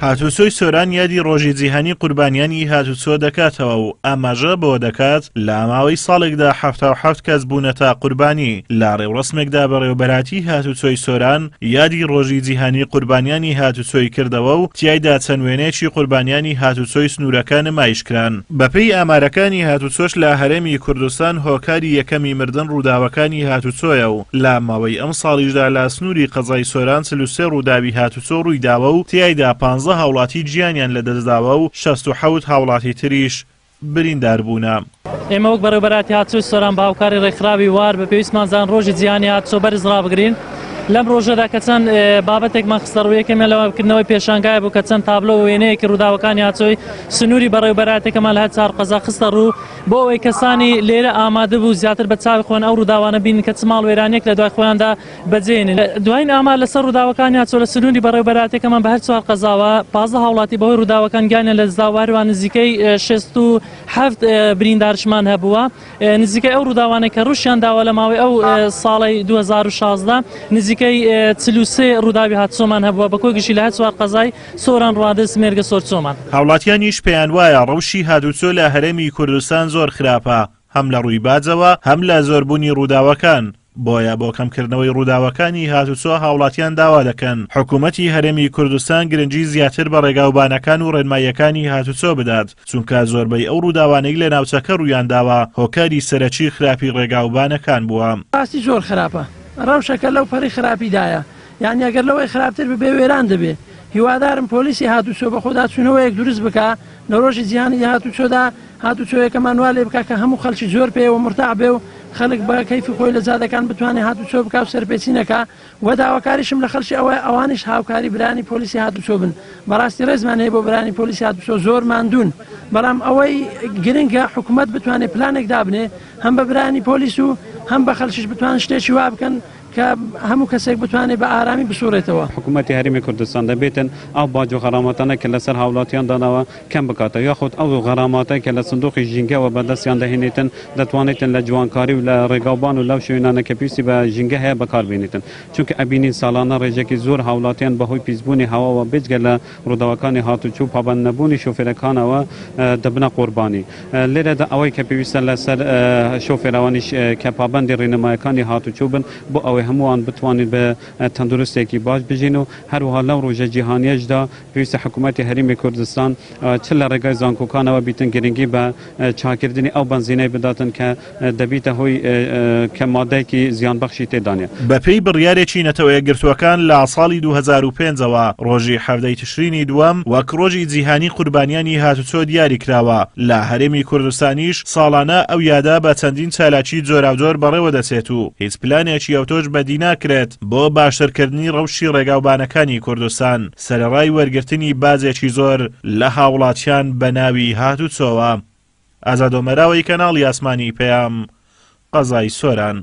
هاتوچۆی سۆران یادی ڕۆژی جیهانی قوربانیانی هاتوچۆ دەکاتەوە و ئاماژە بەوە دەکات، لە ماوەی ساڵێکدا 77 کەس بوونەتە قوربانی. لە ڕێوڕەسمێکدا بەڕێوەبەرایەتی هاتوچۆی سۆران یادی ڕۆژی جیهانی قوربانیانی هاتوچۆی کردەوە و تیایدا چەند وێنەیەکی قوربانیانی هاتوچۆی سنوورەکە نمایشکران. بەپێی ئامارەکانی هاتوچۆش لە هەرێمی کوردستان هۆکاری یەکەمی مردن ڕووداوەکانی هاتوچۆیە و لە ماوەی ئەمساڵیشدا لە سنووری قەزای سۆران 43 ڕووداوی هاتوچۆ ڕوویداوە و تیایدا 15 هاوڵاتی گیانیان لەدەستداوە و 67 هاوڵاتی تریش بریندار بوونە. ئێمە وەک بەڕێوەبەرایەتی هاتوچۆی سۆران بە هاوکاری ڕێکخراوی وار بە پێویستمان زان ڕۆژی جیهانی هاتوچۆ بەرز ڕابگرین. لەم ڕۆژەدا کە چەند بابەتێکمان خستە ڕوو، یەکەمیان لەوە کردنەوەی پێشانگای بوو کە چەند تابلۆ و وێنەیەکی ڕووداوەکانی هاتوچۆی سنووری بەڕێوەبەرایەتەکەمان لە هەر چوار قەزا خستە ڕوو بۆ ئەوەی کەسانی لێرە ئامادە بوو زیاتر بە چاوی خۆیان ئەو ڕووداوانە بینن کە چ ماڵوێرانیەک لە دوای خۆیاندا بەجێنن. دوایین ئامار لەسەر ڕووداوەکانی هاتوچۆ لە سنووری بەڕێوەبەرایەتەکەمان بە هەر چوار قەزاوە 15 هاوڵاتی بەهۆی ڕووداوەکان گیانیان لەدەستدا و هەروەها نزیکەی 67 بریندارشمان هەبووە. نزیکەی ئەو ڕووداوانەی کە ڕووشیان داوە لە ماوەی ئەو ساڵەی 2016 نزیکەی 43 ڕووداوی هاتوچۆمان هەبووە بە کۆی گشتی لە هەر چوار قەزای سۆران، ڕواندز، مێرگەسۆر، چۆمان. هاوڵاتیانیش پێیانوایە ڕەوشی هاتوچۆ لە هەرێمی کوردستان زۆر خراپە، هەم لە ڕووی باجەوە هەم لە زۆربوونی ڕووداوەکان، بۆیە بۆ کەمکردنەوەی ڕووداوەکانی هاتوچۆ هاوڵاتیان داوا دەکەن حکوومەتی هەرێمی کوردستان گرنگی زیاتر بە ڕێگاوبانەکان و ڕێنماییەکانی هاتوچۆ بدات، چونکە زۆربەی ئەو ڕووداوانەی لە ناوچەکە ڕوویانداوە هۆکاری سەرەکی خراپی ڕێگاوبانەکان بووە. ڕاستی زۆر خراپە ڕەوشەکە لەو پەڕی خراپیدایە یانی ئەگەر لەوەی خراپتر ببێ وێران دەبێ هیوادارم پۆلیسی هاتوچۆ بەخۆداچوونەوەیەک دروست بکا لە ڕۆژی جیهانی هاتوچۆدا هاتوچۆیەکەمان وا لێ بکا کە هەموو خەڵکی زۆر پێیەوە مورتاح بێ و خەڵک بە کەیفی خۆی لە جادەکان بتوانێ هاتوچۆ بکا و سەرپێچی نەکا و داواکاریشم لە خەڵکی ئەوەیە ئەوانیش هاوکاری برانی پۆلیسی هاتوچۆ بن بەڕاستی ڕێزمان هەیە بۆ برانی پۆلیسی هاتوچۆ زۆر ماندوون بەڵام ئەوەی گرنگە حکومەت بتوانێ پلانێک دابنێ هەم بە برانی پۆلیس و هەم بە خەڵکیش بتوان شتێکی وا بکەن کە هەموو کەسێک بتوانێت بە ئارامی بسوڕێتەوە. حکومەتی هەرێمی کوردستان دەبێتن ئەو باج و غەراماتانە کە لەسەر هاوڵاتیان داناوە کەم بکاتەوە یاخود ئەو غەراماتەی کە لە سندوقی ژینگەوە بەدەستیان دەهێنێتن دەتوانێتن لە جوانکاری و لە ڕێگاوبان و لەو شوێنانە کە پێویستی بە ژینگە هەیە بەکار بێنێتن چونکە ئەبینین ساڵانە ڕێژەکی زۆر هاوڵاتیان بەهۆی پیسبوونی هەواوە بێجگە لە ڕووداوەکانی هاتوچۆ و پابەند نەبوونی شۆفێرەکانەوە دەبنە قوربانی. لێرەدا ئەوەی کە پێویستە لەسەر شۆفێرەوانیش کە پابەندی ڕێنمایەکانی هاتوچۆ بن بۆ ئەوەی هەمووان بتوانین بە تەندروستێکی باش بژین و هەروەها لەو ڕۆژە جیهانیەشدا پێویستە حکوومەتی هەرێمی کوردستان چ لە ڕێگای زانکۆکانەوە بیتن گرنگی بە چاکردنی ئەو بەنزینەی بداتن کە دەبیتە هۆی کە مادەیەکی زیانبەخشی تێدا نیە. بەپێی بڕیارێکی نەتەوەیەکگرتووەکان لە ساڵی 2005 ەوە ڕۆژی 17 ی تشرینی دووەم وەک ڕۆژی جیهانی قوربانیانی هاتوچۆ دیاریکراوە، لە هەرێمی کوردستانیش ساڵانە ئەو یادە بە چەندین چالاکی جۆراوجۆر بەڕێوەدەچێت و هیچ پلانێکی ئەوتۆش بەدیناکرێت بۆ باشترکردنی ڕەوشی ڕێگاوبانەکانی کوردستان سەرەڕای وەرگرتنی باجێکی زۆر لە هاوڵاتیان بە ناوی هاتوچۆوە. ئازاد ئۆمەراوەی کەناڵی ئاسمانی پەیام، قەزای سۆران.